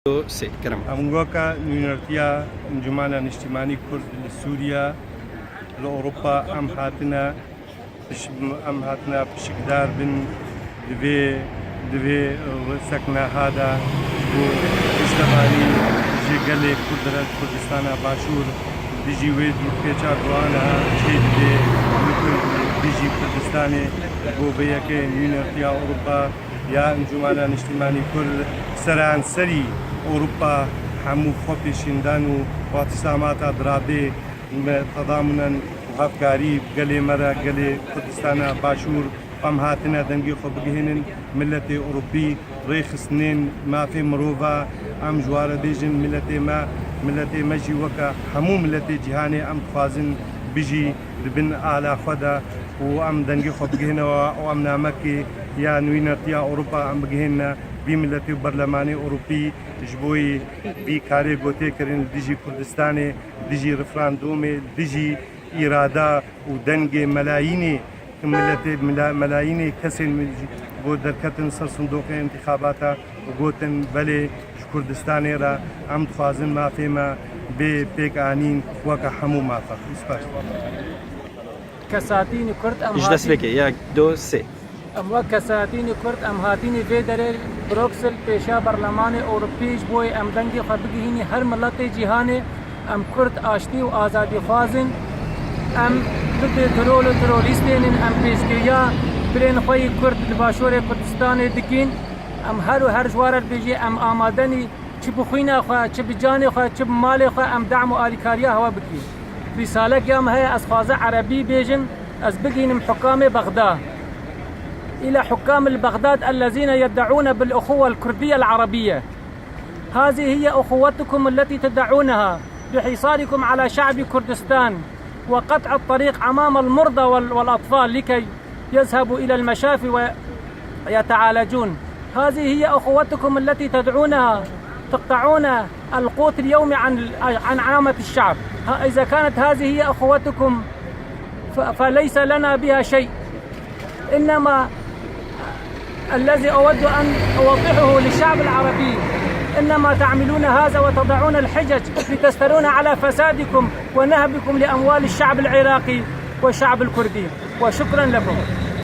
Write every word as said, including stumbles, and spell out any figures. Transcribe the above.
Sê, kerem. Em weke nûnertiya Encûmena Niştîmanî Kurd li Sûriye, li Ewropa em hatine piş-, em hatine pişikdar bin di vê, di vê, e, sekneha de ji bo piştevanî ji gelê Kurd re, Kurdistana Başûr, dijî wê dûrpêça ku aniha çêdibê li Kurd, dijî Kurdistanê, bo vê yekê nûnertiya Ewropa ya Encûmena Niştîmanî Kurd seranserî Ewropa hemû xwepêşîndan û îtîsamata dirabê me tedamunen û hevkarî gelê me re, gelê Kurdistana Başûr, em hatine dengê xwe bigihînin miletê Ewropî, rêxistinên mafê mirova, em ji wa re bêjin miletê me, miletê me jî weke hemû miletê cîhanê em dixwazin bijî di bin ala xwe de û em dengê xwe bigihînewa û em namekê ya nûnertiya Ewropa em bigihînine vî miletê û berlemanê Ewropî ji bo yî vî karê gotê kirin li dijî Kurdistanê, dijî referandûmê, dijî îrada û dengê melayînê, miletê mela-, melayînê kesên min jî bo derketin ser sindoqê întîxabata û gotin, belê ji Kurdistanê re em dixwazin mafê me bê pêk anîn weke hemû mafek. Spas. Kesatînî Kurd em Ji dest hatî- pêkê, yek, du, sê. Em wek kesatînî Kurd em hatînî vê derê Bruksel pêşa Berlemanê Ewropî ji bo em dengê xwe bigihînî her miletê cîhanê. Em Kurd aştî û azadîxwaz in. Em didê terol û terorîstên in, em pêşgiriya birên xwe yî Kurd li Başûrê Kurdistanê dikin. Em her û her ji wa re dibêjî em amadenî çi bi xwîna xwe, çi bi canê xwe, çi bi malê xwe em dam û alîkariya hewe bikî. Rîsalek ya me heye, ez xwaze erebî bêjim, ez bigihînim hukamê Bexda. إلى حكام البغداد الذين يدعون بالأخوة الكردية العربية. هذه هي أخوتكم التي تدعونها بحصاركم على شعب كردستان وقطع الطريق أمام المرضى وال-، والأطفال لكي يذهبوا إلى المشافي ويتعالجون. هذه هي أخوتكم التي تدعونها، تقطعون القوت اليومي عن، عن عامة الشعب. ها، إذا كانت هذه هي أخوتكم ف-، فليس لنا بها شيء. إنما الذي أود أن أوضحه للشعب العربي، إنما تعملون هذا وتضعون الحجج لتسترون على فسادكم ونهبكم لأموال الشعب العراقي والشعب الكردي. وشكرا لكم.